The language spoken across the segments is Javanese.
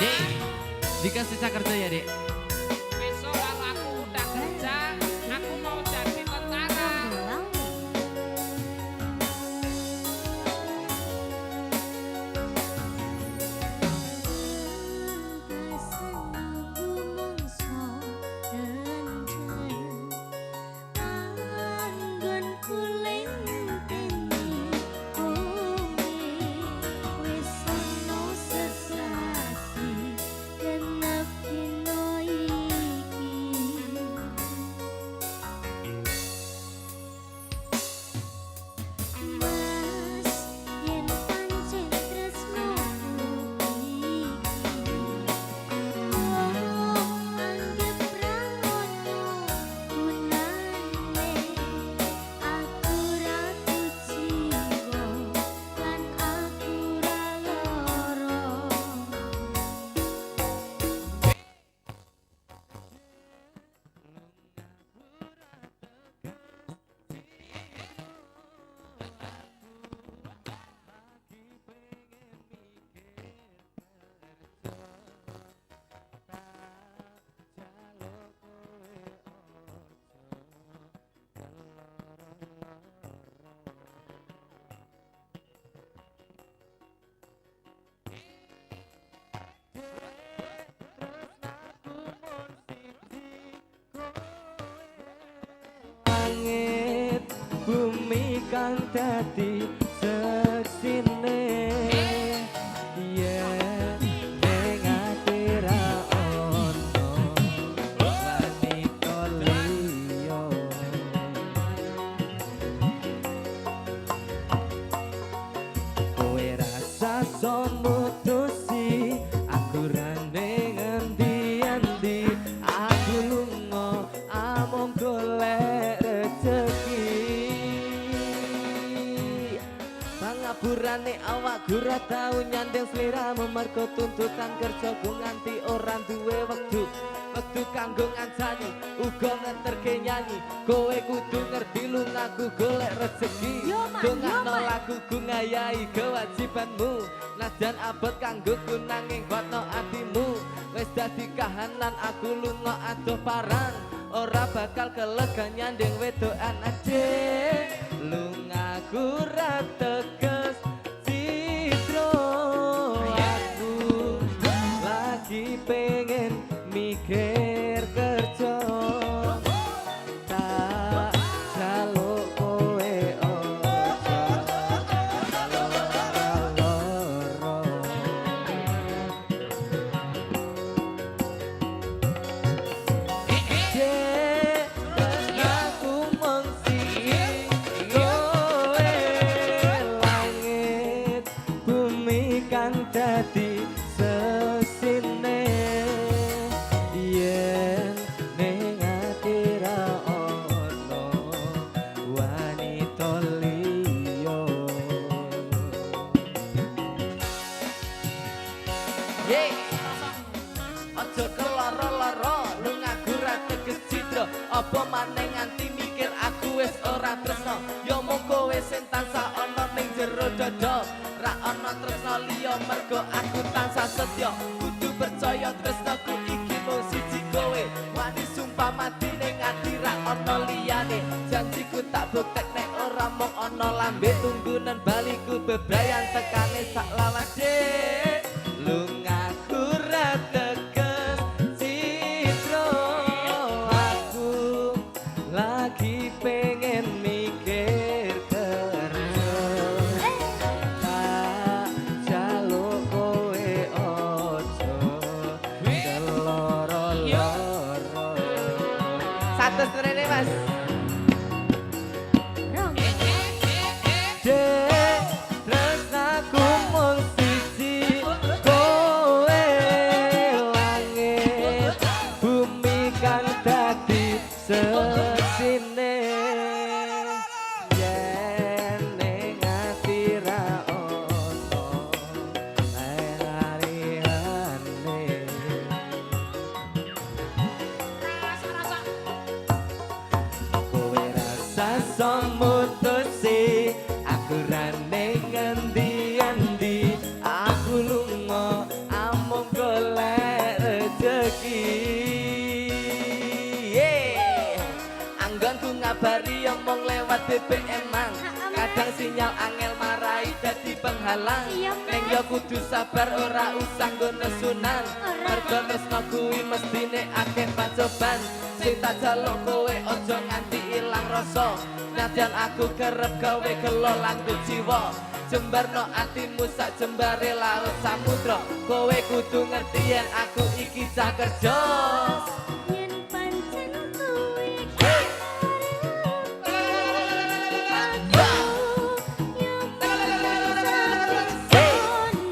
Dek, dikasih kerja ya, Dek. Besok kalau aku udah kerja, aku mau jadi tentara. Langit bumi kang dadi seksine yen ning ati ra ono wanita liya kowe rasa so mutusi aku ra ning endi-endi aku lunga amung golek rezeki pangapurane awakku ra tau nyandeng sliramu mergo tuntutan kerjaku nganti ora duwe wektu wektu kanggo ngancani uga ngeterke nyanyi kowe kudu ngerti lungaku golek rezeki Yo, Man, yo, dongakno Man. laguku ngayahi kewajibanmu najan abot kanggoku nanging kuatno atimu wis dadi kahanan aku lunga adoh parang ora bakal kelegan nyanding wedokan ade lungaku ra teges citro aku lagi pengen mikir kerja tak jaluk kowe ojo loro. Dek, aku mung siji kowe langit bumi kang dadi sesine yen ning ati ra ono wanita liya. Ye. Aja keloro-loro, lungaku ra teges cidra. Apa maneh nganti mikir aku wis ora tresno. Ya mung kowe sing tansah ana ning jero dada. Ra ana tresno liya mergo aku tansah setya. Kudu percaya tresnoku iki mung siji kowe. Wani sumpah mati ning ati ra ana liyane. Janjiku tak buktekne ora mung ana lambe tunggunan baliku bebrayan tekane sak lawase. Lungaku ra teges citro aku lagi pengen mikir kerja tak jaluk kowe ojo keloro-loro. Satu rene, Mas. Dek, tresnaku mung siji kowe langit bumi kang dadi sesine yen ning ati ra ono liyane. Rasa-rasa. BBM-an. Kadang sinyal angel marai dadi penghalang. Iya, Mas. Ning yo kudu sabar, ora usah nggo nesunan. Ora. Mergo tresno kuwi mestine akeh pacoban. Sing tak jaluk, kowe aja nganti ilang rasa. Nadyan aku kerep gawe gelo lan kuciwa, jembarno atimu sak jembare laut samudra. Kowe kudu ngerti yen aku iki cah kerja. Yen pancen kowe aku, yo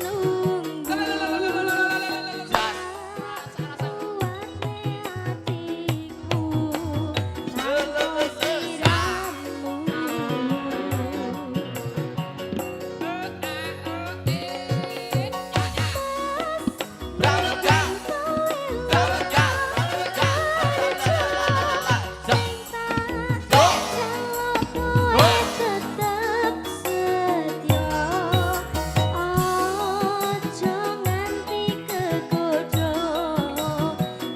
nunggu atiku tanpa sliramu. Pramuka, pramuka, pramuka. Kowe tetep setya, aja nganti kegodha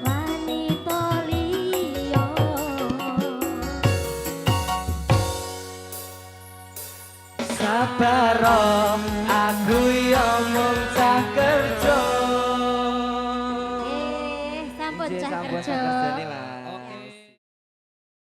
wanita liya. Sabaro.